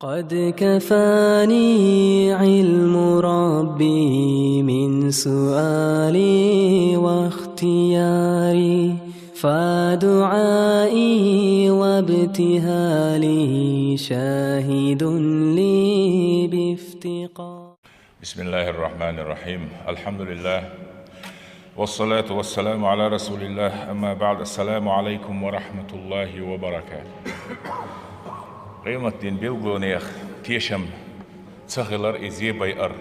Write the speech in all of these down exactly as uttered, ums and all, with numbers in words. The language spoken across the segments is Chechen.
قد كفاني علم ربي من سؤالي واختياري، فدعائي وابتهالي شاهد لي بافتقار. بسم الله الرحمن الرحيم. الحمد لله. والصلاة والسلام على رسول الله. أما بعد. السلام عليكم ورحمة الله وبركاته. Къематдийнан билгалонех тешам ца хилар, из зе байар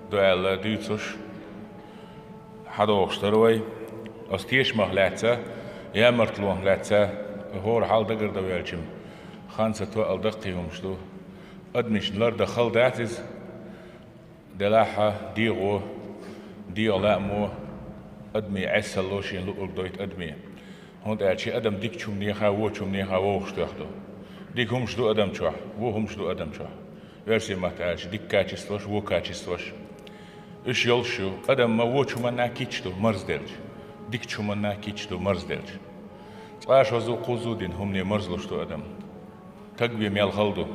ду аьлла дуьйцуш, хьадогӀуш дара вай. Оцу тешамах лаьцна, ямартлонах лаьцна, хӀора хьал дагардан ваьлча-м, хан ца тоъал даккхий хӀумаш ду. Адамашна лардан хала дац иза. Делахь а дегӀо, дегӀан лаамо, адамийн Ӏесалло шена луъург дойту адаме. ХӀунда аьлча шен адам дикачу хӀуманеха, вочу хӀуманеха вовшахтоьхна ду. Дика хӀумаш ду адам чохь, вон хӀумаш ду адам чохь. Оьрсийн маттахь аьлча, дика качестваш, вон качестваш. Уьш йолуш ю, адам ма вочу хӀуманна кийча ду, марзделча. Дикачу хӀуманна кийча ду, марзделча. Цкъа а шозза а, кхузза а дина хӀумане марзлуш ду адам. Таг вен мел хала ду.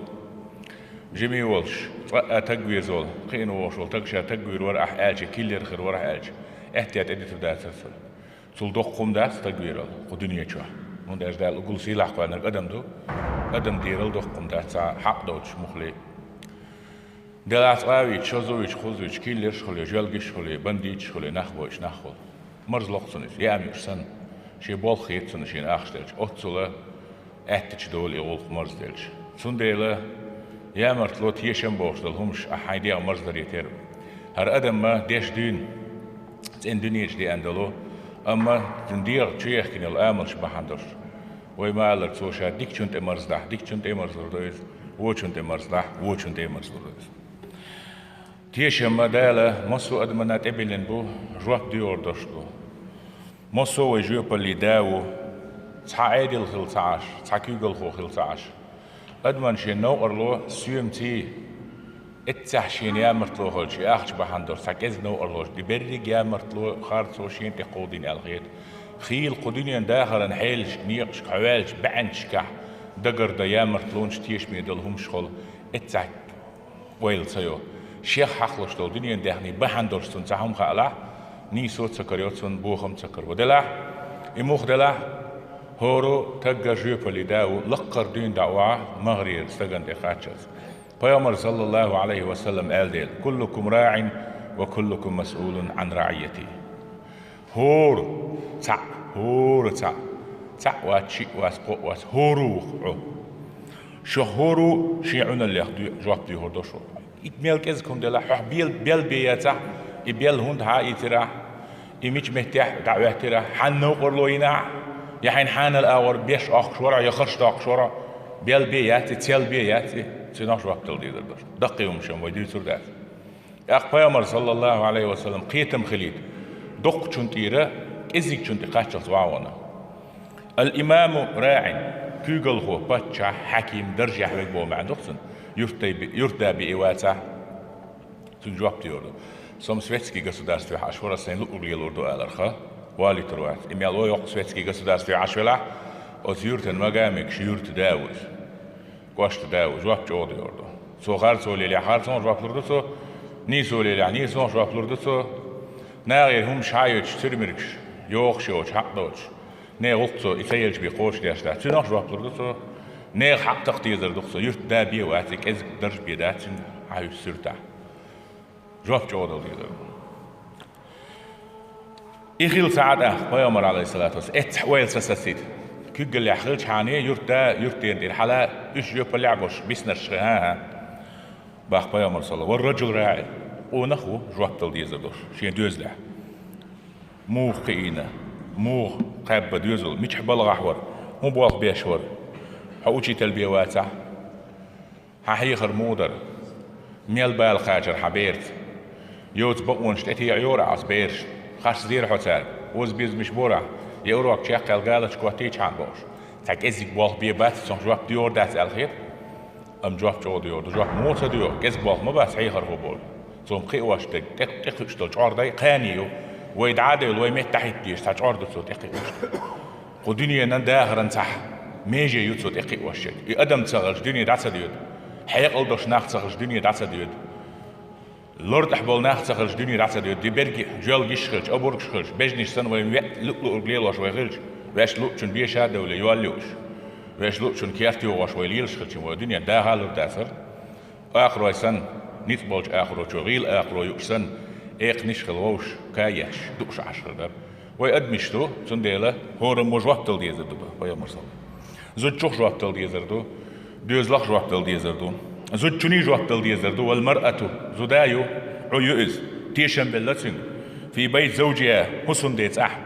Жима волуш, цкъа а таг веза волу, кхиъна вогӀуш волу таг ша таг вийр вара ахь аьлча, киллера хир вара ахь аьлча, аьттехьа тӀедитар дацара цо. Цул доккха хӀума дац таг вийрал кху дуьне чохь. ХӀунда аьлча Дала уггул сийлахь кхоьллинарг адам ду, адам дийрал доккха хӀума дац цхьа хьакъ доцуш муххале. Делахь цкъа а вийча, шозза а вийча, кхузза а вийча, киллерш а хуьлий, жоьлгаш а хуьлий, бандиташ а хуьлий, нах а бойуш, нах а хуьлу. Марзло-кх цунна иза, яа муьш санна. Шен болх хета цунна шена ахча делча. Оццула аьттачу долу и гӀуллакх марзделча. Цундела ямартло, тешам бохуш долу хӀумаш ахь хьайн дегӀ марздаре терра. ХӀара адам ма деш дуьйна, цӀена дуьнечу деана долу, амма цуьнан дегӀ чу ехкина йолу амалш бахьана долуш. Вай ма-аллара, цо ша дикачунна тӀе марздахь, дикачунна тӀе марзлур ду иза, вочунна тӀе марздахь, вочунна тӀе марзлур ду иза. Тешам ма Дала массо а адамана тӀебиллина бу, жоп доьхур долуш ду. Массо а вай жоьпаллин да ву. Цхьа Ӏедал хилла ца Ӏаш, цхьа куьйгалхо хилла ца Ӏаш. Адаман шен новкъарло соьмаций, эццехь шена ямартло хилча, и ахча бахьана долуш цхьа кӀезиг новкъарло, и берриг ямартло, харцо шена тӀе кховдийна аьлла хета. Хийла кху дуьненан дахаран хьелашка, некъашка хьо ваьлча, баьӀчанашкахь дагардан ямартлонаш, тешаме долу хӀумаш хуьлу, эццехь ойла ца йо. Шех хьакхалуш долу дуьненан даьхни бахьана долуш цунна цхьа хӀума хаалахь, нийсо а ца карайо цунна, бохам а ца караво. Делахь, и муха делахь, хӀора таггара жоьпаллин да ву, лаккхара дуьйна дӀа а вахь, магӀарера стагана тӀе кхаччалц. Пайхамар, саллаллаху Ӏалайхи ва саллам, аьлла дела: «Куллукум раӀин ва куллукум масъулун Ӏан раӀийятихи». ХӀора цхьаъ, хӀора цхьаъ, цхьаъ вац, шиъ вац, кхоъ вац, хӀора ву-кх Ӏу. Шух хӀора шен Ӏуналлех доь-, жоп доьхур ду шу. И мел кӀезиг хӀума делахь, хьох бел-, бел бен яцахь, и бел хӀунда хьаийцира ахь, и мича меттехь дӀахӀоьттира ахь, хьан новкъарло йина ахь, я хьайна хьанал агӀор беш Ӏохкуш вара, я харш доккхуш вара, бел бен яц и, цел бен яц и, цунах жоп дала дезар ду шу. Даккхий хӀумаш-м вай дуьйцур дац. ТӀаккха Пайхамар, саллаллаху Ӏалайхи ва саллам, кхетам хилийта, доккхачун тӀера кӀезигчун тӀе кхаччалц вагӀо вайна. Ал-имаму раӀин, куьйгалхо, паччахь, хьаким, даржехь верг боху маьӀна ду-кх цуьнан, юьртда би-, юьртда биъна вацахь, цуьнга жоп доьхур ду. Со-м светский государствехь Ӏаш вара, сайна луъург лелор ду аларх, валийтур вац. И мел вай йоккха светский государствехь Ӏаш велахь, оцу юьртан ма-гарра мегаш юьртда ву иза. КӀошта да ву, жоп чӀогӀа доьхур ду. Цо харцо лелахь, харцонах жоп лур ду цо, нийсо лелахь, нийсонах жоп лур ду цо. Нахера хӀумаш хьаоьцуш, цуьрмиргаш йохуш йоцуш, хьакъ доцуш, нехан гӀуллакх цо и ца елча бен кхочушдеш дац, цуьнах жоп лур ду цо. Нехан хьакъ такха дезар ду-кх цо, юьртда бен вац и, кӀезиг дарж бен дац цуьнан хьан хӀуьссуьртахь. Жоп чӀогӀа дала дезар ду. И хилла ца Ӏа тӀаккха, Пайхамар, Ӏалайхиссалату вассалам, эццахь ойла ца сацийта. Куьйгаллехь хилчхьана, юьртда, юьртдена тӀера хьала, уьш жоьпаллехь а болуш, биснарш хи, хӀан-хӀа, бах Пайхамар, салла: «Вар-раджул раӀи». Къонах а ву жоп дала дезар долуш шен доьзалехь. Муха кхиийна, муха кхаьбна доьзал, мичахь балхахь вара, хӀун болх беш вара? Хьо учитель бен вацахь, хьан хьехар муха дара? Мел бала кхачара хьан берца? Йоцу бакъонаш тӀетеӀайора ахь оцу берашна? Харцдера хьо цаьрга? Оза безамаш бора ахь? Я урок чекхъяьлла галачу коттийча хьан бохуш? Цхьа кӀеззиг болх бен бац, цунах жоп доьхур дац аьлла хета? Амма жоп чӀогӀа доьхур ду. Жоп муха ца доьху? КӀезиг болх ма бац хьехархо болу. Цо-м кхиош дерг, тӀе-, тӀекхуьуш долу чӀордай кхане ю. Вай дӀа а девлла, вай метта дӀахӀитта дезаш цхьа чӀор ду цо тӀекхиош дерг. Кху дуьненан дахаран цхьа меже ю цо тӀекхиош дерг. И адам ца хилча, дуьне дӀа ца доьду. Хьекъал долуш нах ца хилча, дуьне дӀа ца доьду. Лор тӀехь болу нах ца хилча, дуьне дӀа ца доьду. Ди берг жоьлгаш хилча, обаргаш хилча, бежнаш санна вайн ве-, луъ-луъург лелош вай хилча, ваьш луъчун беша а девлла, йол юуш, ваьш луъчун керт йогӀуш вай лелаш хилча, вай дуьне даха а лур дацара. Акхарой санна, ницкъ болчу акхарочо, гӀийла акхаро юуш санна, экханиш хила вовш, каеташ, дууш Ӏаш хир дара. Вай адамаш ду, цундела хӀораммо жоп дала дезар ду, пайхамар саллаллаху. Зудчух жоп дала дезар ду, доьзалх жоп дала дезар ду, зудчуний жоп дала дезар ду, вал маръату, зуда ю, Ӏу ю иза, тешам белла цуьнга, фи байт завжиха, хӀусамден цӀахь.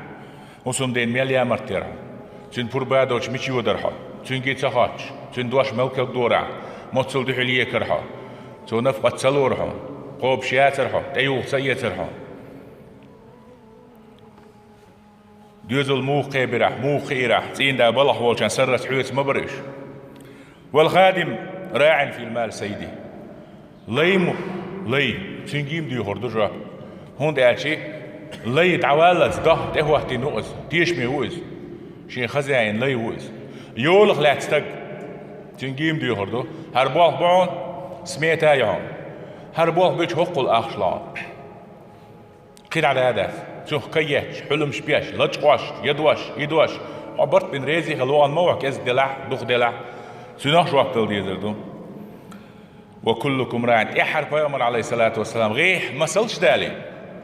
ХӀусамден мел ямарт яра хьо? Цуьнан пурба доцуш мича йодара хьо? Цуьнга ца хоттуш, цуьнан дош мел кагдора хьо? Моццул дуьхьал екара хьо? Цо нафкъат ца лора хьо? Кхобуш яцара хьо? ТӀеюху ца эцара хьо? Доьзал муха кхебира хьо, муха хиира хьо, цӀийнда балхахь волчарна сарралц хьоьца ма бара уьш. Вал хадим раӀин фи мали саййидихи. Лай ма, лай, цуьнга ма доьхур ду жоп. ХӀунда аьлча лай дӀаваллалц дохна тӀехӀоттийна ву иза, тешаме ву иза. Шен хозяин лай ву иза. Йолах лаьцна стаг, цуьнга ма доьхур ду. ХӀара болх бу хьуна, смета ю хьуна. ХӀара болх бечу хӀоккхул ахча ло хьуна. КхидӀа да дац. Цунах каетташ, хьуьлмаш беш, лачкъош, ядош, идош. Хьо барт бина реза хила вахана ма ву хьо, кӀезиг делахь, дукха делахь. Цуьнах жоп дала дезар ду. Ва куллукум раӀин. ТӀаьххьара пайхамар, Ӏалайхиссалату вассалам, гӀеххьа масалш далийна.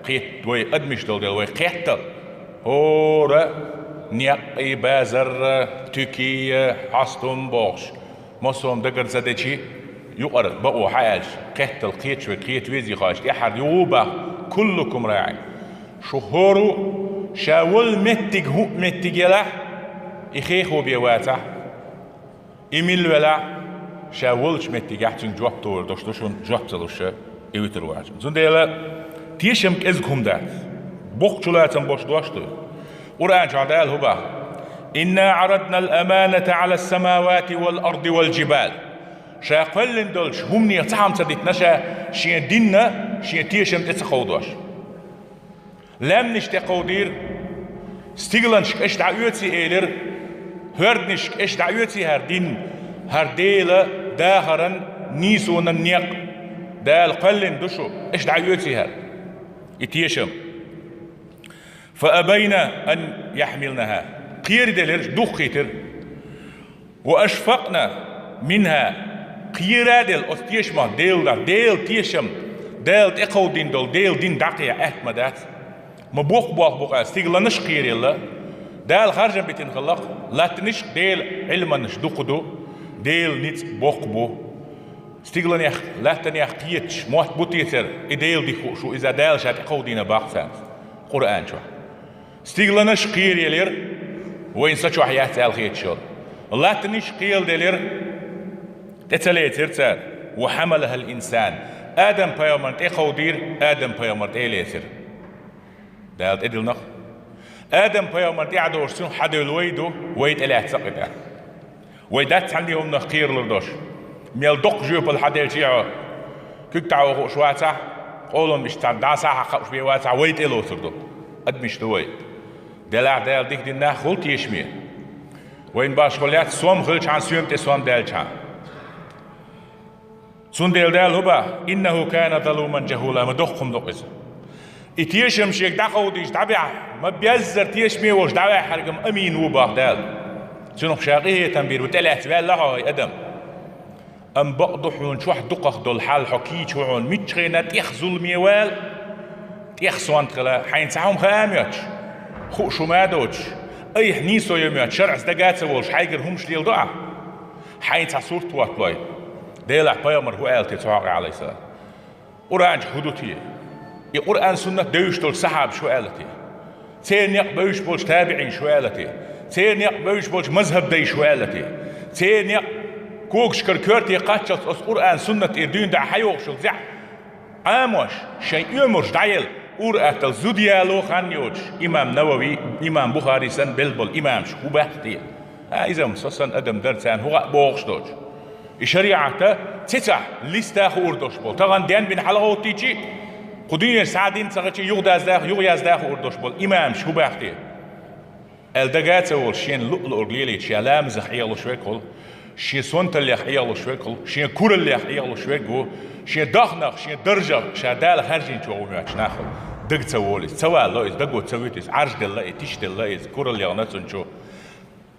Кхетта вай адамаш долу дела, вай кхетта. ХӀора некъий, базар, туький, хьостам бохуш. Массо а дагар ца дечи, юкъара бакъо хьан аьлча, кхеттал кхеташ вай, кхета везий хьо аьлча, тӀаьххьара юха бах, куллукум раӀин. Шу хӀора ву, ша волу меттиг хӀуъа меттиг елахь, и хехо бен вацахь, и мила велахь, ша волчу меттигехь цуьнга жоп товр долуш ду шуна, жоп ца луш ша и вуьтур вац. Цундела тешам кӀезиг хӀума дац. Боккха чулацам болуш дош ду. Къуръан чохь Дала хӀун бах: «Инна Ӏарадна ал-аманата Ӏала ас-самавати вал арди вал джибал». Ша кхоьллина долчу хӀуманех цхьа хӀума ца дитина ша, шен динна, шен тешам тӀе ца кховдош. Лаьмнаш тӀе кховдийра, стигланашка аша дӀаоьций элира, хӀоьрданашка аша дӀаоьций хӀара дин, хӀара Дела дахаран, нийсонан некъ. Дала кхоьллина ду шу, аша дӀаоьций хӀара и тешам. Фа абайна ан яхьмилнаха. Кхераделира, духхийтира. Ва ашфакъна минха. Кхераделла оцу тешамах, Делан, Делан тешам, Дала тӀекховдийна долу Делан дин дӀакхехьа аьтта ма дац. Ма боккха болх бу-кх, стигланаш кхераелла. Дала харжам битина хиллакх, латтанаш Делан Ӏилманаш дукха ду, Делан ницкъ боккха бу. Стигланех, лаьттанех кхеташ мотт бу те церан, и Делан дика хууш ву, иза Дала ша тӀекховдийна бах царна Къуръан чохь. Стигланаш кхераелира, вайн са чохь яц аьлла хеташ йолу. Латтанаш кхераделира, тӀе ца лецира цара. Ва хьамалахал инсан. Адам-пайхамарна тӀекховдийра, Адам-пайхамар тӀе а лецира. Дала тӀедиллинарг. Адам-пайхамар тӀаьхьа долуш цунах хьадевлла вай ду, вай тӀелаьцна кхидӀа. Вай дац цхьанне хӀуманах кхералур долуш. Мел доккха жоьпалла хьаделчи хьо, куьг тӀе хьо хууш вацахь, къолам иштта цхьа дӀа схьа хьакхаъуш бен вацахь, вай тӀе лоцур ду. Адамаш ду вай. Делахь Дала дика дина нах хуьлу тешаме. Вайна башхо лаьцна сом хилчхьана, соьма тӀе сом даьлчхьана. Цундела Дала хӀун бах: «Иннаху кана залуман джахула», ма доккха хӀума ду-кх иза. И тешам шега дӀакховдийча дӀабехьа, ма беззара тешаме волуш дӀаваьхьарг-м амин ву бах Дала. Цунах ша къинхетам бийр бу, тӀелаьцна ваьлла хьо, хӀай адам. Амма бакъ ду хьуна чохь дукхах долу хьал, хьо кийча ву хьуна, миччахьа тӀех зуламе вала, тӀех сонта хила, хьайна цхьа хӀума хаа а моьттуш, хууш хӀума а доцуш, айхьа нийсо йо моьттуш, шарӀаца дага а ца волуш, хьайгара хӀумаш леладо ахь. Хьайна цхьа сурт хӀотталой. Делахь пайхамар хӀун аьлла те цу хьокъехь, Ӏалайхиссалам? Къуръан чу хӀун ду те? И Къуръан-суннат девзаш долчу сахьабаша хӀун аьлла те? Церан некъ бевзаш болчу табиӀинаша хӀун аьлла те? Церан некъ бевзаш болчу мазхӀаб дайша хӀун аьлла те? Церан некъ когашкара коьрте кхаччалц оцу Къуръан-суннат тӀера дуьйна дӀа хьайогӀуш йолу зехь Ӏамош, шайн оьмарш дӀаелла, ур-атталла зуда яло хан йоцуш, имам Навави, имам Бухари санна белла болу имамаш хӀун баьхна те? А, иза-м со санна адам дара царна хӀун хаьа бохуш доцуш. И шариӀатан цецахь листа хуур долуш болу, тахана денбина хьалагӀовттийчи, кху дуьненаш схьа а дина ца хилчи, юхаязда, юхаязда хуур долуш болу имамаш хӀун баьхна те? Аьлла дага а ца волуш, шена луъ-луъург лелийча, ша ламазах Ӏелуш верг хуьлу. Шен сонталлех Ӏехалуш верг хул, шен кураллех Ӏехалуш верг ву, шен дохнах, шен даржах ша Дала хаьржинчо ву моьттуш нах хул. Дага ца волу иза, ца валало иза, даго ца вуьту иза, Ӏаржделла и, тишделла иза, кураллехь нацунчу.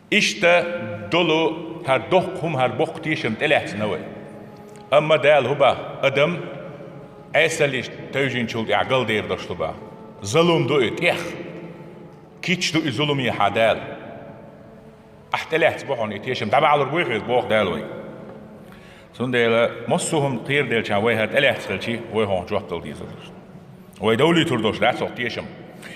Иштта долу хӀара доккха хӀума, хӀара боккха тешам тӀелаьцна вай. Амма Дала хӀу бах, адам Ӏесаллиш тевжинчул тӀаьхьа галдер дош ду бах. Залум ду и тӀех. Кийча ду и зулумехьа Дала. Ахь тӀелаьцна бу хьуна и тешам, дӀабахьалур буй хьоьга, боху Дала вайга. Цундела массо а хӀума кхераделча вай хӀара тӀелаьцна хилчи, вай хьуна жоп дала дезар ду. Вай довлийтур долуш дац хӀокху тешам.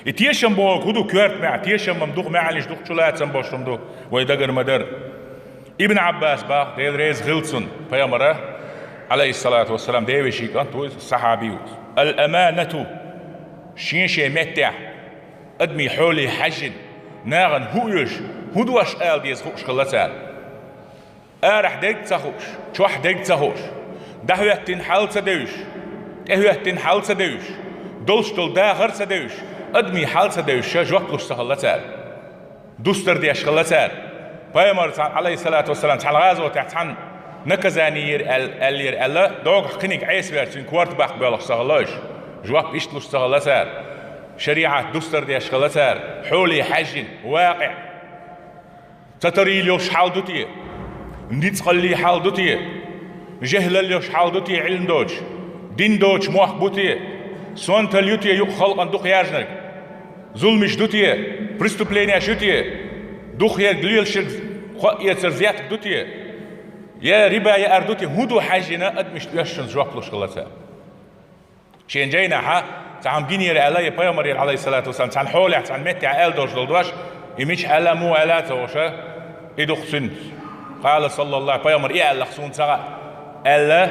И тешам бохург хӀун ду, коьрта маьӀ, тешам-м дукха маьӀнаш, дукха чулацам болуш хӀума ду, вай дагара ма дара. Ибн Ӏаббас бах, Дела реза хила цунна, пайхамара, Ӏалайхиссалату вассалам, девешин кӀант ву иза, сахьаби ву иза. Ал-аманату, шен-шен меттехь, адамийн хьоле хьаьжжина, нахана хӀун оьшу, хӀун дош ала деза хууш хилла цара. Арахь дерг а ца хууш, чохь дерг а ца хууш, дӀахӀоьттина хьал а ца девзаш, тӀехӀоьттина хьал а ца девзаш, долуш долу дахар а ца девзаш, адамийн хьал а ца девзаш, ша жоп луш ца хилла цара. Дустар деш хилла цара. Пайхамар цхьана, Ӏалайхиссалату вассалам, цхьана гӀазотехь цхьана наказание йира аьл-, аьллера аьлла, догахь кхиниг Ӏеса ваьлча, цуьнан корта баккха боьлхуш ца хилла уьш. Жоп иштта луш ца хилла цара. ШариӀат дустар деш хилла цара. Хьоле хьаьжжина, вакъиъ. Ца тарийла йолуш хьал ду те? Ницкъаллин хьал ду те? ЖехӀлалла йолуш хьал ду те Ӏилма доцуш? Дин доцуш мохк бу те? Сонталла ю те юкъа халкъана дукха яржинарг? Зуламаш ду те? Преступлениеш ю те? Дукха ерг лелаш ерг кхоъ эцар зетаг ду те? Я риба яар ду те? ХӀун ду хьаьжжина, адам иштта оьшшинца жоп луш хилла цара. Шен жайнахьа цхьа хӀума гинера аьлла, я пайхамарера, Ӏалайхиссалату вассалам, цхьана хьолехь, цхьана меттехь аьлла долуш долу дош, и мича аьлла, муха аьлла а ца хууш, и ду-кх цуьнца. Къала саллаллаху, пайхамара и аьлла-кх суна ца хаьа, аьлла,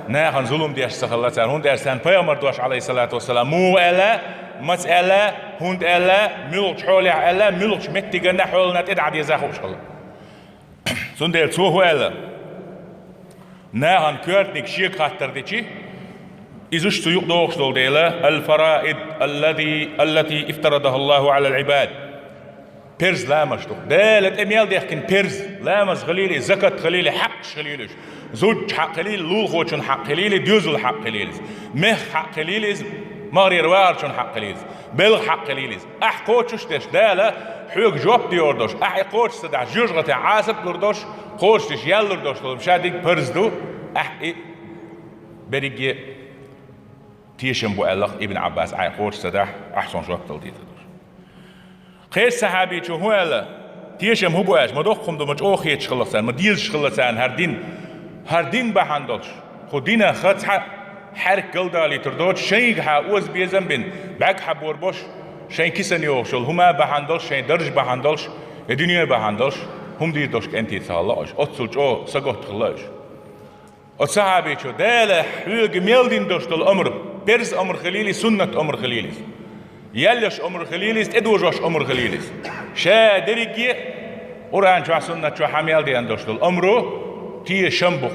нахана зулам деш ца хилла цара, хӀунда аьлча царна пайхамара дош, Ӏалайхиссалату вассалам, муха аьлла, маца аьлла, хӀунда аьлла, муьлхачу хьолехь аьлла, муьлхачу меттигана, хьолана тӀе дӀа деза хууш хилла. Цундела цо хӀун аьлла? Нахана коьртаниг шега хаттар дичи, иза уьш цу юкъа догӀуш долу дела, аль-фараид аллази, аллати ифтарадахаллаху алал ибад. Перз ламазаш ду. Дала тӀе мел дехкина перз, ламаз хилийла иза, закат хилийла, хьакъаш хилийла уьш. Зудчун хьакъ хилийла, лулахочун хьакъ хилийла, доьзал хьакъ хилийла иза. Мехка хьакъ хилийла иза, магӀарера вахарчун хьакъ хилийла иза. Белхан хьакъ хилийла иза. Ахь кхочуш а деш, Дала хьоьга жоп дийр долуш, ахь и кхочуш ца дахь, жоьжахатехь Ӏазап лур долуш, кхочушдеш ял лур долуш долу ша дерриг парз ду, ахь и берриге тешам бу аьлла-кх Ибн Ӏаббас, ахь и кхочуш ца дахь, ахь суна жоп дала дезар долуш. Кхечу сахьабичо хӀун аьлла? Тешам хӀун бу аьлча, ма доккха хӀума ду, ма чӀогӀа хеташ хилла-кх царна, ма дезаш хилла царна хӀара дин. ХӀара дин бахьана долуш, кху динах цхьа хьаьрк галдалийтур доцуш, шайгахьа оза безам а бина, бӀаьргахьа бора болуш, шайн кисана йогӀуш йолу хӀума бахьана долуш, шайн дарж бахьана долуш, я дуьне бахьана долуш, хӀума дийр долуш кӀентий ца хилла уьш. Оццул чӀогӀа саготта хилла уьш. Оцу сахьабичо: «Дала хьоьга мел дина долуш долу амр, перз амр хилийла иза, суннат амр хилийла иза, ял еш амр хилийла иза, тӀедожош амр хилийла иза. Ша дерриге а Къуръан чохь, суннат чохь хьан мел деана долуш долу амру тешам бу-кх.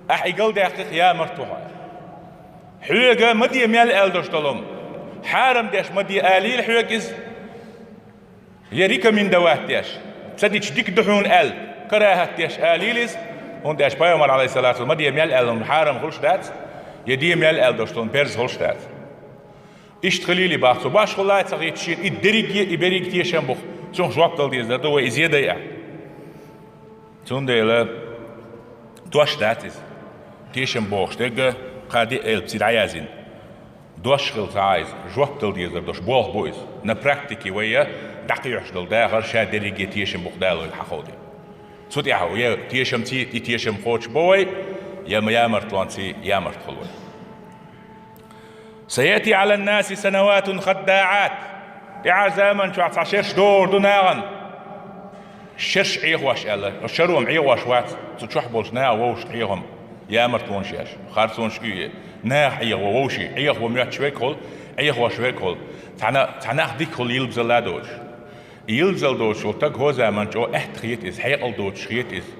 Ахь и галдаьккхи-кх, ямарт ву хьо». Хьоьга ма де мел аьлла долуш долу амр. Хьарам деш ма де алийла хьоьга иза. Я рекомендовать деш, ца дича дика ду хьуна аьлла, карахӀат деш алийла иза, хӀунда аьлча пайхамар, Ӏалайхиссалату вассалам, ма де мел аьлла хьарам хуьлуш дац, я де мел аьлла долуш долу перз хуьлуш дац. Иштта хилийла бах цо, башхалла а ца хийтта шена, и дерриге а, и берриг а тешам бу-кх, цунах жоп дала дезар ду вай, иза дай а. Цундела дош дац иза. Тешам бохуш дерг а кхаа-диъ элпаца дӀаяздина. Дош хилла ца Ӏа иза, жоп дала дезар долуш болх бу иза. На практике вай дӀакхоьхьуш долу дахар ша дерриге а тешам бу-кх, Дала вайга хьаховдийна. Цу тӀехь я тешамций и тешам кхочуш бо вай, я ямартлонций ямарт хуьлу вай. «Саяти Ӏалан-наси санаватун хаддаӀат». ТӀаьхьара заман чохь цхьа шераш догӀур ду нахана. Шераш Ӏехош аьлла, шаро-м Ӏехош вац, цу чохь болчу наха вовшашна Ӏехо-м, ямартлонаш еш, харцонаш оьху, наха Ӏехо вовшийн, Ӏехо моьттуш верг а хуьлу, Ӏехош верг а хуьлу. Цхьана, цхьа нах дика хуьлу йилбазалла а доцуш. И йилбазалла доцуш волу стаг хӀокху заман чохь атта хета иза, хьекъал доцуш хета иза.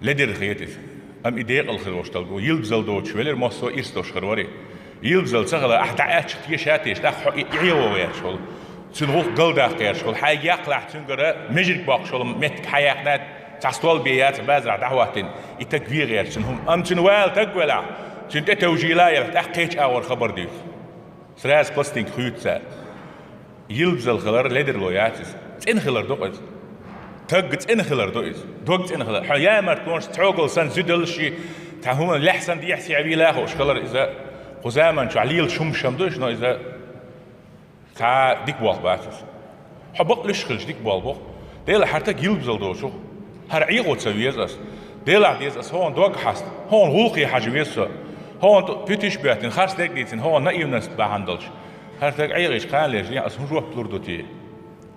Ледара хета иза. Амма и декъала хир волуш стаг ву, йилбазалла доцуш велира, массо а ирс долуш хир вара и. Йилбазалла ца хилла, ахь дӀа аьллачух теша а тешна, тӀаккха хьо и Ӏехо гӀерташ хуьлу. Цуьнан гӀуллакх галдаккха гӀерташ хуьлу. Хьайга яккхалахь, цуьнгара межирг боккхуш йолу меттиг хьан яьккхина, Цхьа стол бе яц базарахь дӀахӀоттийна, и таг вен гӀерташ цуьнан хӀума. Амма цуьнан вала таг велахь, цуьнан тӀе тевжийла а елахь, тӀаккха кхечу агӀор хабар дуьйцу. Сразу пластинка хуьйцу цара. Йилбзал хилар ледарло яц иза. ЦӀена хилар ду-кх иза. Таг цӀена хилар ду иза. Дог цӀена хилар. Хьо ямартлонаш цхьогал санна зуьдаллаш, цхьа хӀуманна лаьхьа санна дехьа-сехьа вийлахь а хууш хилар иза. Кху заман чохь лелаш хӀумаш ду иза, но иза цхьа дика болх бац иза. Хьо бакъ луьйш хилча дика болх бу-кх. Делахь хӀара таг йилбзал доцуш ву-кх. ХӀара Ӏийкъо ца веза ас. Делахь деза ас хьуна дог хьаста. Хьуна гӀуллакхе хьажа веза со. Хьуна тӀу-, пуьтуьш а боьттина, харц дерг а дийцина, хьуна наивность бахьана долуш. ХӀара таг Ӏийкъича кхана лежа, ас хӀун жоп лур ду те?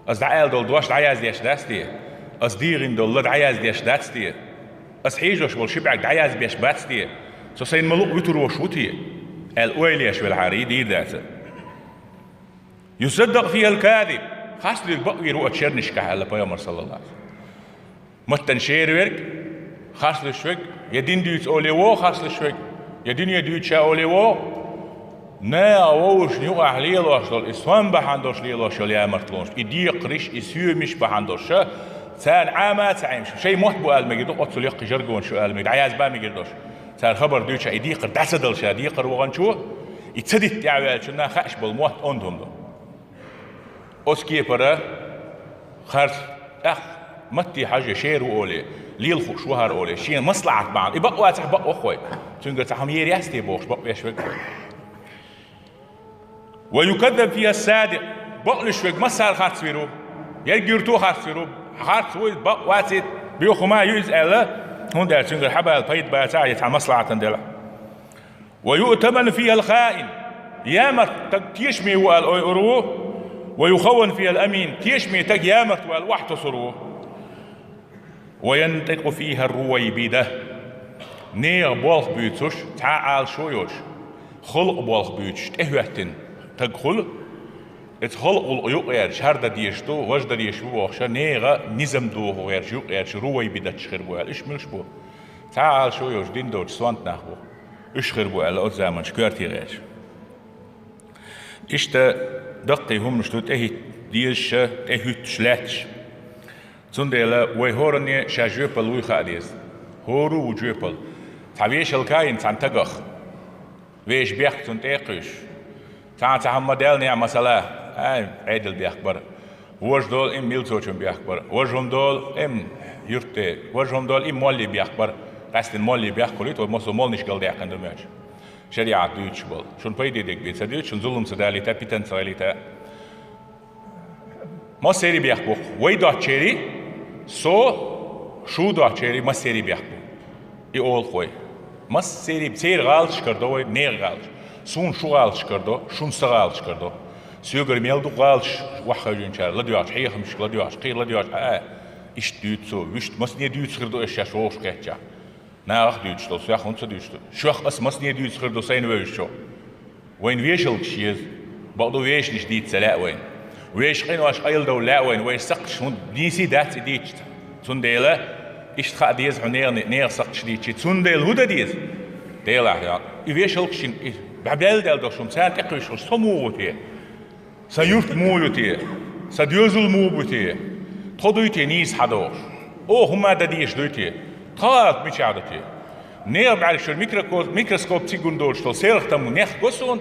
Ас дӀааьлла долу дош дӀаяздеш дац те? Ас дийгӀина долу ла дӀаяздеш дац те? Ас хьийжош болу ши бӀаьрг дӀаязбеш бац те? Со сайна ма-луъу вуьтур волуш ву те? Аьлла, ойла еш велахьара, и дийр дацара. «Юсаддакъ фихал казиб». Харц верг бакъвийр ву оцу шернашкахь, аьлла пайхамар, саллаллаху алейхи ва саллям. Маттана шера верг, харц луьйш верг, я дин дуьйцу олий вогӀу харц луьйш верг, я дуьне дуьйцу ша олий вогӀу. Наха вовшашна юкъахь лелош долу, и сом бахьана долуш лелош йолу ямартлонаш, и декхарш, и соьмаш бахьана долуш, царна Ӏама а ца Ӏемаш, шайн мотт бу ала мегар ду, оццул яккхий жаргонаш ю ала мегар, дӀаязба мегар долуш. Цара хабар дуьйцу, и декхар дӀа ца даллалц декхар ваханчо, и ца дитта тӀаьхьаваьллачунна хаьаш болу мотт онда хӀума ду. Оцу кепара харц, тӀаккха матте хьажа шера ву олий, лела хууш ву хӀара олий, шена маслахьат бахьана. И бакъ вацахь бакъ ву-кх вай. Цуьнгара цхьа хӀума ер яц те бохуш, бакъ веш верг ву. «Ва юказзаб фихас садикъ». Бакъ луьйш верг массара харц вийр ву. Ерриг юьрто харц вийр ву. Харц ву иза, бакъ вац и, боьха хӀума а ю иза аьлла, хӀунда аьлча цуьнгара хьабала пайда бацахь а, я цхьа маслахьатана делахь. «Ва юътаману фихал хаин». Ямарт таг тешаме ву ала ойур ву. «Ва юхаввану фихал амин». Тешаме таг ямарт ву ала охьатосур ву. «Ва янтикъу фихар рувайбида». Нехан болх буьйцуш, цхьа а Ӏалашо а йоцуш, халкъан болх буьйцуш, тӀехӀоьттина таг хуьлу. Иза халкъан гӀуллакх юкъаерча, хӀара дан дезаш ду, важа дан дезаш бу бохуш, нехан низам дохо гӀерташ, юкъаерча рувайбидаташ хир бу аьлла. Уьш муьлш бу? Цхьа а Ӏалашо а йоцуш, дин доцуш сонта нах бу. Уьш хир бу аьлла оцу заманчу коьрте гӀерташ. Иштта даккхий хӀуманаш ду тӀехӀитта дезаш а, тӀехӀуьттуш лаьтташ. Цундела вай хӀоранне шаьш жоьпалла вуй хаа деза. ХӀора а ву жоьпалла. Цхьа вешалка а йина цхьана тагах, вешан бехк цунна тӀе а кхуьйсуш. Цхьана цхьа хӀума ма-даьлла неӀ масала, ай, Ӏедал бехк бара. Важа долу и милцочун бехк бара. Важа хӀума долу и юьртде. Важа хӀума долу и молли бехк бара. Къаьстина молли бехк хуьлийта, вай массо молниш галдаьккхина ду моьттуш. ШариӀат дуьйцуш болу. Шуна пайде дерг бен ца дуьйцу, шуна зулам ца далийта, питана ца гӀелийта. Массерий бехк бу-кх. Вай доцчерий, со, шу доцчерий массерий бехк бу. И олу-кх вай. Массерий, церан гӀалаташ карадо вай, нехан гӀалаташ. Суна шу гӀалаташ карадо, шуна сан гӀалаташ карадо. Соьгара мел ду гӀалаташ, охьахевшинчара ладоьгӀча, хьехамашка ладоьгӀча, кхин ладоьгӀча, а, а, иштта дуьйцу цо, вуьшта массане дуьйцуш хир ду аса шаьш вовшахкхетчахь. Нахах дуьйцуш долу, соьх хӀунда ца дуьйцуш ду? Шоьх аса массане дуьйцуш хир ду сайна вевзачо? Вайна вешалгаш еза. Бакъду, вешанаш дийца ца лаьа вайна. Вешан къинош къайладовла лаьа вайна, вайша сакхташ хӀунда нийса дац и дийцча. Цундела иштта хаа деза хьуна нехан, нехан сакхташ дийцча. Цундела хӀун дан деза? Делахь, и вешалгаш йина, и бӀаьбелла даьлла долуш хӀума царна тӀекхуьйсуш, со муха ву те? Сан юрт муха ю те? Сан доьзал муха бу те? Тхо дуй те нийса хьадогӀуш? Оха хӀума дан дезаш дуй те? Тхан гӀалат мичахь ду те? Нехан бӀаьргаш чуьра микроко-, микроскоп цигун доцуш долу селхатам нех го суна.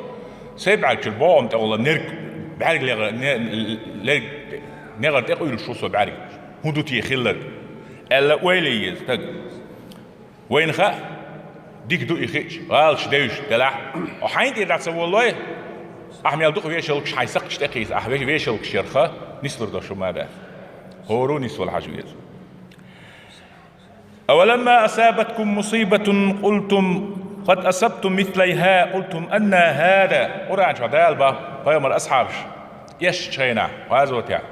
Сайн бӀаьрг чуьра богӀам тӀе гӀула нерг бӀаьрг легӀа-, не-, лерг негӀар тӀекъуьйлуш ву со бӀаьрг. ХӀун ду те хилларг? Аьлла, ойла е еза стаг. Вайна хаьа, дика ду и хиъча, гӀалаташ девзаш делахь, хьо хьайна тӀера дӀа ца воллой, ахь мел дукха вешалгаш хьайн сакхташ тӀекхийса, ахь ве-, вешалгаш ярха, нислур долуш хӀума дац. ХӀора а нисвала хьажа веза. «أولما أصابتكم مصيبة قلتم قد أصبتم مثليها قلتم أنى هذا». Къуръан чохь Дала боху пайхамаран асхьабаш эшначу хенахь, гӀазотехь,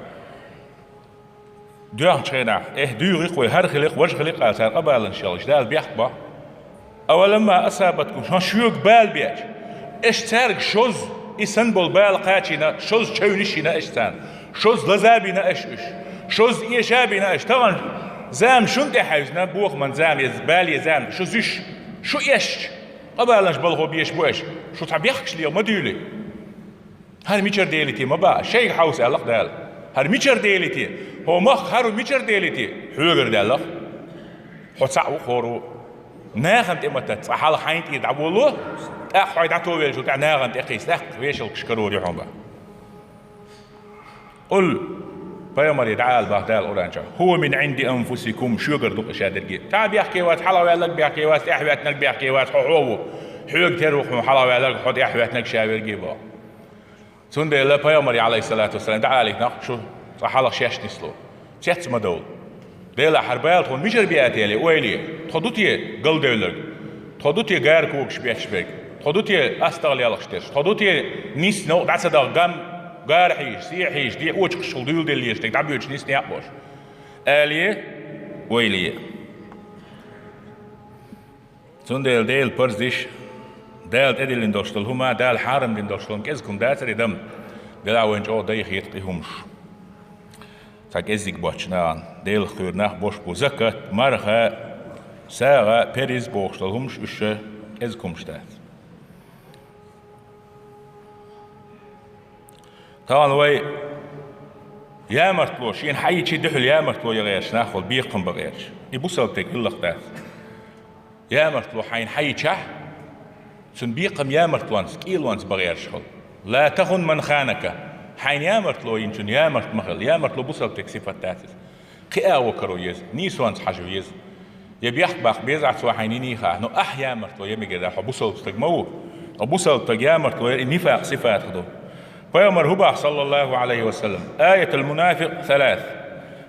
доьхначу хенахь, эхь, дуьйгӀи-кх вай, хӀара хили-кх, важа хили-кх аьлла, царна къа баланаш яьлча, Дала бехк бо. «أولما أصابتكم», хьан шуьга бала беача, аша цаьрга шозза, и санна болу бала кхачийна, шозза чевнаш йина аша царна, шозза лаза а бина аша уьш, шозза эша а бина аша, тахана зама шуна тӀе хьаьвзина, бохаман зама, я бала, я зама, шу зуьш, шу эшча, къа баланаш балхо беш бу аша, шу цхьа бехкаш леха ма дуьйлий. ХӀара мичара дели те ма баха, шайга хьовса аьлла-кх Дала. ХӀара мичара дели те? ХӀо мах хӀара мичара дели те? Хьоьгара даьлла-кх. Хьо цхьаъ ву, хӀора ву. Нахана тӀе ма тац, цкъа хьалха хьайна тӀера дӀаволало, тӀаккха хьо дӀатовелчул тӀехьа нахана тӀе кхийса, тӀаккха вешалкаш карор ю хьуна бах. Къул, пайхамаре дӀаала бах Дала Къуръан чу: «ХӀува мин Ӏинди анфусикум», шугара ду-кх ша дерриге. Цхьа бехке вац, хьалха ваьлларг бехке вац, тӀехьа ваьттинарг бехке вац, хьо хьо ву. Хьоьга тера ву хьуна хьалха ваьлларг, хьо тӀехьа ваьттинарг ша верг бах. Цундела пайхамаре, Ӏалайхиссалату вассалам, дӀаалийта нах шу цкъа хьалха шаьш нисло. Цец ма довла. Делахь, хӀара бала тхуна мичара биа те аьле, ойла е. Тхо ду те галдевлларг? Тхо ду те гара когаш бетташ берг? Тхо ду те астагӀа лелхаш дерш? Тхо ду те нийсса новкъа дӀа ца даха гам, гара хьийша, сехьа хьийша, дӀа очакхашхула дуйладелла езаш дерг дӀабоьдуш нийсса некъ болаш? Аьле, ойла е. Цундела Делан парзаш, Дала тӀедиллина долуш долу хӀума, Дала хьарам дина долуш долу хӀума кӀезиг хӀума дацара и дам. Делахь вайна чӀогӀа дайхийта и хӀумаш. Цхьа кӀеззиг боцчу нахана, Делах кхоьру нах бош бу, закат, марха, сагӀа, перз бохуш долу хӀумаш, уьш ша кӀезиг хӀумаш дац. Тахана вай ямартло, шена хьайчи дуьхьал ямартло ян гӀерташ нах волу бекхам бан гӀерташ. И бусалба стеган гӀиллакх дац. Ямартло хьайна хьайчахь, цуьнан бекхам ямартлонца, кӀелонца бан гӀерташ хила. «Ла тахун ман ханака». Хьайна ямартло йинчун ямарт ма хила. Ямартло бусалба стеган сифат дац иза. Кхиа вакаро еза, нийсонца хьажа веза. Я бехк баккха безахь цо хьайна йиний хаа, но ахь ямартло ян мегар дац, хьо бусалба стаг ма ву. Ткъа бусалба стаг ямартло яр и нифакъ сифатах ду. Пайхамар хӀу бах, саллаллаху Ӏалайхи ва саллам: «Аятул мунафикъ салас».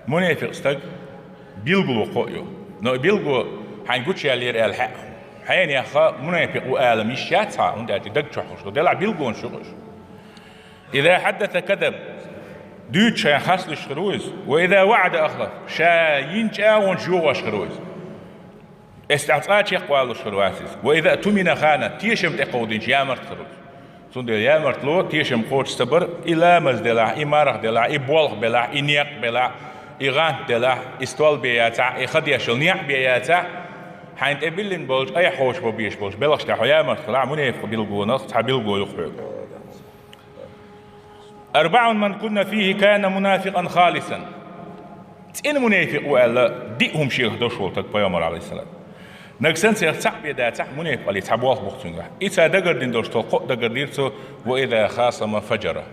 Мунепикъ стаг билгало кхоъ ю. Но и билгало хьайна гучуяьллера аьлла хьаьа. Хьенеха мунепикъ ву ала йиш яц хьа, хӀунда аьлча даг чохь хуш ду. Делахь билгалонаш ю-кх уьш. «Иза хьаддаса казаб», дуьйцуш шайна харц луьйш хир ву иза. «Ва иза ваӀада ахлаф», ша йина чӀагӀонаш йохош хир ву иза. Эс тӀехь цкъа чекхвалуш хир вац иза. «Ва иза тумина хана», тешам тӀекховдийначу ямарт хир ву иза. Цундела ямартло тешам кхочуш ца бар, и ламаз делахь, и марха делахь, и болх белахь, и некъ белахь, и гӀант делахь, и стол бен яцахь, и ха дешал некъ бен яцахь, хьайна тӀе биллина болчу, айхьа хьошо бан безаш болчу белхаш тӀехь хьо ямарт хилахь, мунепикъ билгалонах цхьа билгало ю-кх хьоьга. «Арбаун ман кунна фихи кана мунафикъан халисан». ЦӀена мунепикъ ву аьлла, диъ хӀума шегахь долуш волу стаг пайхамар, Ӏалайхиссалам. Нагахь санна царах цхьаъ бен дацахь, мунепикъалле цхьа болх бу-кх цуьнгахь. И цхьа дагардина долуш долу кхоъ дагардира цо: «Ва иза хасама фаджара».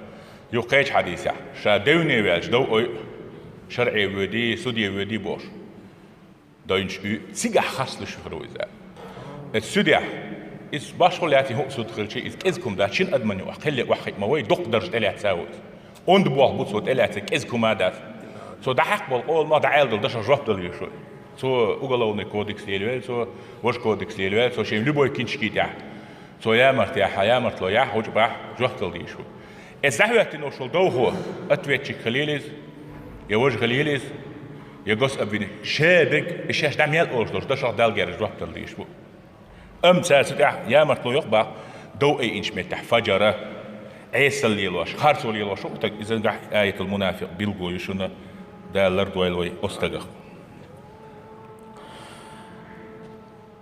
Юха кхечу хьадисехь: «Ша девне ваьлча, дов ойу, шарӀе воьдий, суде воьдий», бохуш. Дойнаш уьй, цигахь харц луьйш хир ву иза. Эцу суьдехь, иза башхо лаьцна хӀуъа суд хилча, иза кӀезиг хӀума дац, шина адаман юкъахь кхелле охьахиъ ма вай, дукха даржа тӀелаьцна ву иза. Онда болх бу цо тӀелаьцна, кӀезиг хӀума дац. Цо дӀахьаькхна болу къоламах дӀаалла долу дашах жоп дала везаш ву. Цо уголовный кодекс лелавелла, цо важа кодекс лелавелла, цо шен любой кинчки тӀехь. Цо ямарт яхь, ямартло яхь, гӀучу бахь, жоп дала дезаш ву. Эцу дӀахӀоьттина волуш волу довхо ответчик хилийла иза, я важа хилийла иза, я гособвинитель. Ша берг, и шаьш дӀа мел олуш долуш дашах Далла герга жоп дала дезаш бу. Амма цара цу тӀехь ямартло йо-кх бах, дов айинчу меттехь фаджара, Ӏесалла лелош, харцо лелош ву-кх стаг, иза нагахь аятул мунафикъ билгало ю шуна, Дала лардойла вай оцу стагах.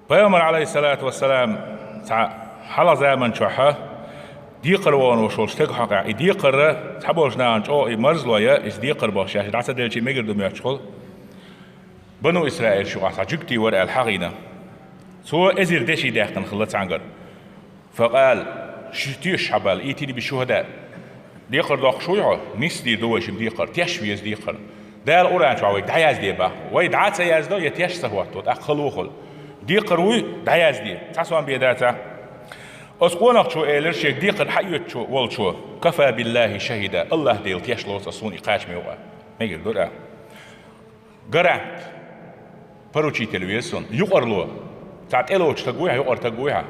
Пайхамар, Ӏалайхиссалату вассалам, цхьа хьалха заман чохь декхар вахана волуш волчу стеган хьокъехь, и декхар цхьаболчу нахана чӀогӀа и марзло я, иза декхар бахча шаьш дӀа ца делча мегар ду моьттуш хила. Бану Исраилаш юкъахь цхьа жуьгти вара аьлла хьахийна. Цо эзар деши даьккхина хилла цхьаьнгара. Факъал, шу тешаш хьабаьлла, итини би шухӀада. Декхар доккхуш вуй хьо? Нисдийр ду вай шимма декхар, теш веза декхар. Дала Къуръан чохь вайга дӀаязде бах. Вай дӀа а ца яздо, я теш ца хӀотто, тӀаккха хала ву хила. Декхар вуй, дӀаязде. Цхьа сом бен дацахь. Оцу къонахчо элира шега декхар хьаоьцучо волчо: «Кафа биллахи шахида, Аллах Дела теш лоцу ас суна и кхачаме ву-кх». Мегар ду-кх. Гарант, поручитель веза суна, юкъарло. Цхьа тӀелоцу стаг вуй хьан, юкъара стаг вуй хьан.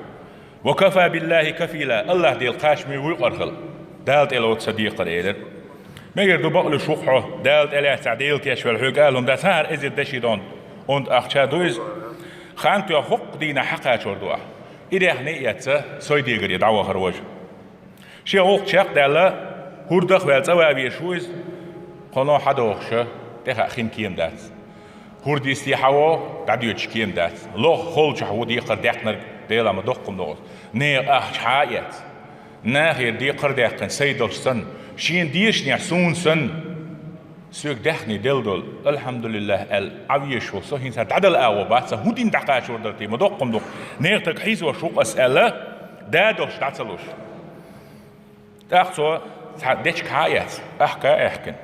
«Ва кафа биллахи кафила, Аллах Дела кхачаме ву юкъара хила. Дала тӀелоцу сан декхар», элира. Мегар ду бакълуьйш ву-кх хьо, Дала тӀелаьцна Дела тешвелла хьоьга ала хӀума дац, хӀара эзар деши дон, онда ахча ду иза. Хан тоьхна хӀокху дийнахь хьакхачор ду ахь. И даьхни а эцна, сой дегаре дӀавахара важа. Шен гӀуллакх чекхдаьлла, хӀордах а ваьлла цӀа ван везаш ву иза, кхано хьадохуш, тӀехь хин кема дац. ХӀорда йисте хьавогӀу, дӀадоьдуш кема дац. Лоха холчохь ву декхар даьккхинарг, Дела ма доккха хӀума догӀу. Нехан ахча хьа а эцна. Нахера декхар даьккхина, сайдалш санна, шена дешнехь суна санна, Соьга даьхни делла долу, алхьамдулиллахӀ аьлла, Ӏа везаш волу со хӀинца дӀадала агӀо бац, сан хӀун дина дӀакхачор дара те, ма доккха хӀума ду, нехан таг хьийзош ву-кх ас аьлла, да долуш дӀа ца луш. ТӀаккха цо цхьа дечиг хьа а эцна, ахка а аьхкина,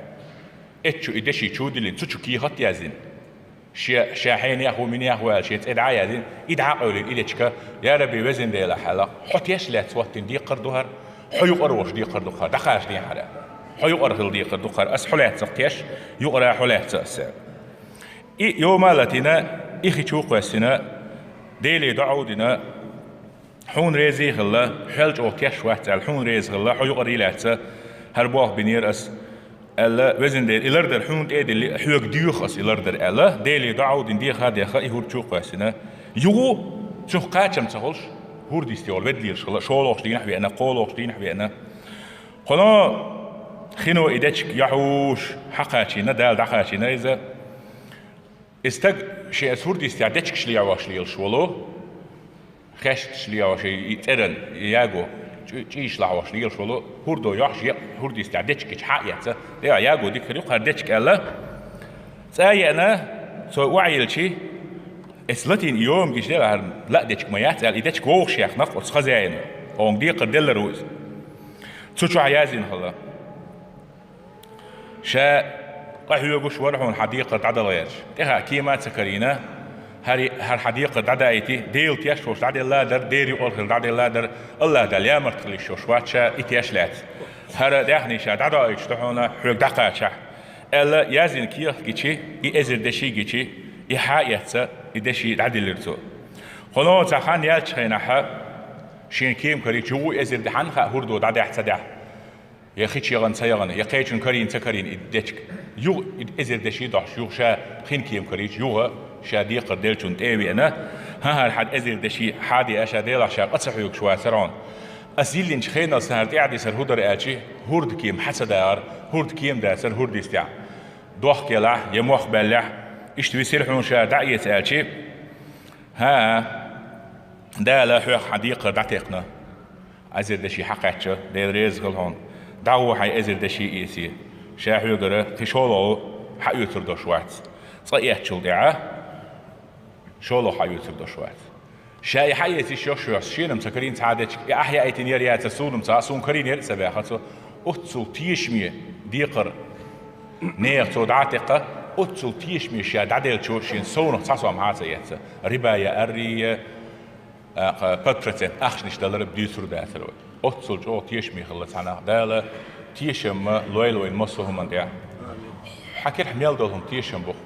эцчу и деши чу а диллина, цу чу кехат а яздина. Ше, ша хьенех ву, минех ву аьлла, шен цӀе дӀа а яздина, и дӀа а къевлина, и дечиг, я Рабби, везан Дела, хьалха, хьо теш лаьцна хӀоттийна декхар ду хӀара, хьо юкъара волуш декхар ду хӀара, дӀакхачадехьара. Хьо юкъара хила декхар ду хӀара, ас хьо лаьцна-кх теш, юкъара хьо лаьцна ас. И йома а латийна, и хи чу а кхоьссина, Деле доӀа а дина, хьуна реза а хилла, хьол чӀогӀа теш вац аьлла, хьуна реза хилла, хьо юкъара а лаьцна, хӀара болх бинера ас, аьлла, везан Дела, и лардар хьуна тӀе а диллина, хьоьга доьху ас и лардар аьлла, Деле доӀа а дина, деха а дехна, и хӀорд чу а кхоьссина. Юха цунах кхачам ца хуьлуш, хӀорд йисте волу ведда лелаш хилла, шолгӀачу дийнахь а веана, кхоалгӀачу дийнахь а веана. Кхуьнан хино и дечиг яхьуш хьакхачийна, Дала дӀакхачийна иза. И стаг шен аса хӀорд йистехь дечигаш лехьош лелаш волу, хесташ лехьош, и цӀеран, и яго, чӀу-, чӀийш лахьош лелаш волу, хӀордо йохьуш екъна хӀорд йистехь дечиг гича хьа а эцна, тӀе яго дика хир ю-кх хӀара дечиг аьлла, цӀа а еана, цо охьайиллича, аса латийна и йома гича, дела хӀара лаа дечиг ма яц аьлла, и дечиг вовшах яьккхина-кх оцу хозяино, хьуна декхар деллар ву иза. Цу чохь яздина хилла. Ша къахьоьгуш вара хьуна хьан декхар дӀадала гӀерташ. ТӀаьхьа кема а ца карийна, хӀара, хӀара хьан декхар дӀадаийти, Дела теш волуш дӀаделла а дара, дера юкъара хилла дӀаделла а дара, АллахӀ Дала ямарта хила йиш йолуш вац ша и теш лаьцна. ХӀара даьхни ша дӀадоуьйтуш ду хьуна, хьоьга дӀакхачахь, аьлла, яздина кехат гича, и эзар деши гича, и хьа а эцна, и деши дӀадиллира цо. Кхуьнан цхьа хан яьллачу хенахь, шена кема карийча, юха эзар де-, хьанна хаьа хӀордо дӀадаьхьа ца даьхьа. Я хи чу яхана ца яхана, я кхечунна карийна ца карийна и дечиг. Юха и эзар деши дохьуш, юха ша хин кема карийча, юха ша декхар деллачунна тӀе а веана, хӀан-хӀара хьан эзар деши хьа а деана, ша Делахь ша къа ца хьоьгуш вацара хьуна. Ас йиллинчу хенал сан хӀара тӀаьхьадисар хӀун дара аьлча, хӀорда кема хьа ца дахара, хӀорда кема дацара хӀорд йистехь. Дохка елахь, я мох баьллехь, иштта висира хьуна ша дӀа а эца аьлча, хӀан-хӀа, Дала хьоьх хьан декхар дӀатекхна. Эзар деши хьакхаьчча, Дела реза хила хьуна. ДӀагӀо хьайн эзар деши эций. Ша хьоьгара кхин шолгӀа хьаоьцур долуш вац. Цкъа эцначул тӀаьхьа шолгӀа хьаоьцур долуш вац. Ша и хьаэца йиш йолуш йоцуш, шена-м ца карийна цхьа а дечиг, и ахь яийтина яра яцара, суна-м ца хаьа, суна карийна яра а ца баьхна цо. Оццул тешаме декхар нехан цо дӀа а текхна, оццул тешаме ша дӀаделлачо шена совнах цхьа сом хьа а ца эцна. Риба я аррий, а, кха, пять процент ахчанаш далар а дуьйцур дацара вай. Оццул чӀогӀа тешаме хилла цхьа нах. Дала тешам лойла вайна массо а хӀуманна тӀехь. Хьан кирхь мел долу хӀума тешам бу-кх.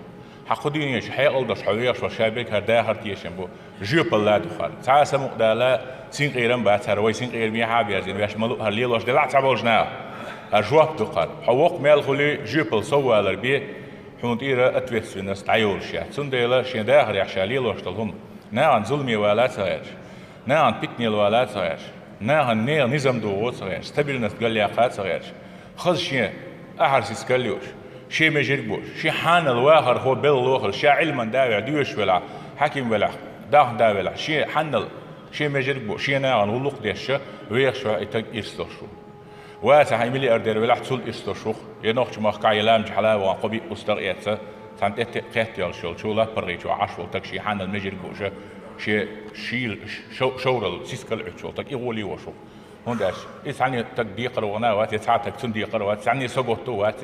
Хьан кху дуьнен чу хьекъал долуш хьо вехаш волу ша берг хӀара дахар тешам бу. Жоьпалла ду хӀара. Цхьа а самукъадала, синкъерам бац хӀара, вай синкъера мехьа а берзина, ваьш ма луъу хӀара лелош делахь а цхьаболчу наха. ХӀара жоп ду хӀара. Хьо воккха мел хуьлий, жоьпалла соввалар бен, хьуна тӀера ответственность дӀайолуш яц. Цундела шен дахарехь ша лелош долу хӀума. Нахана зуламе вала а ца гӀерташ, нахана питанел вала а ца гӀерташ, нахана нехан низам догӀо а ца гӀерташ, стабильность галъяккха а ца гӀерташ, хаза шен ахьар сиска а луьйш, шен межерг а бууш, шен хьанал вахархо белхало а хилла, ша Ӏилман да велахь, доьшуш велахь, хьаьким велахь, даьхни да велахь, шен хьанал, шен межерг а бууш, шен нахана гӀуллакх а деш, вехаш ваьлла и таг ирс долуш ву. Вацахь, и миллиардер велахь, цул ирс долуш ву-кх. Я нохча махкахь, я ламча хьала а вахана, кхо-биъ устагӀа а эцна, цхьана тӀе-, тӀе-, кхетта йолуш йолчу лапаргӀачохь Ӏаш волу таг шен хьанал межерг а бууш, шен шийла шов-, шоврал сискал а Ӏуьттуш волу таг, и гӀоле а волуш ву-кх. ХӀунда аьлча и цхьанне таг декхар вахана а вац, я цхьа таг цунна декхар а вац, цхьанне саготта а вац,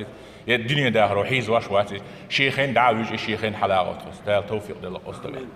я дуьнен дахаро хьийзош а вац, шен хенахь дӀа а вуьжу, и шен хенахь хьала а гӀотту. Дала тавфикъ делла оцу стагана.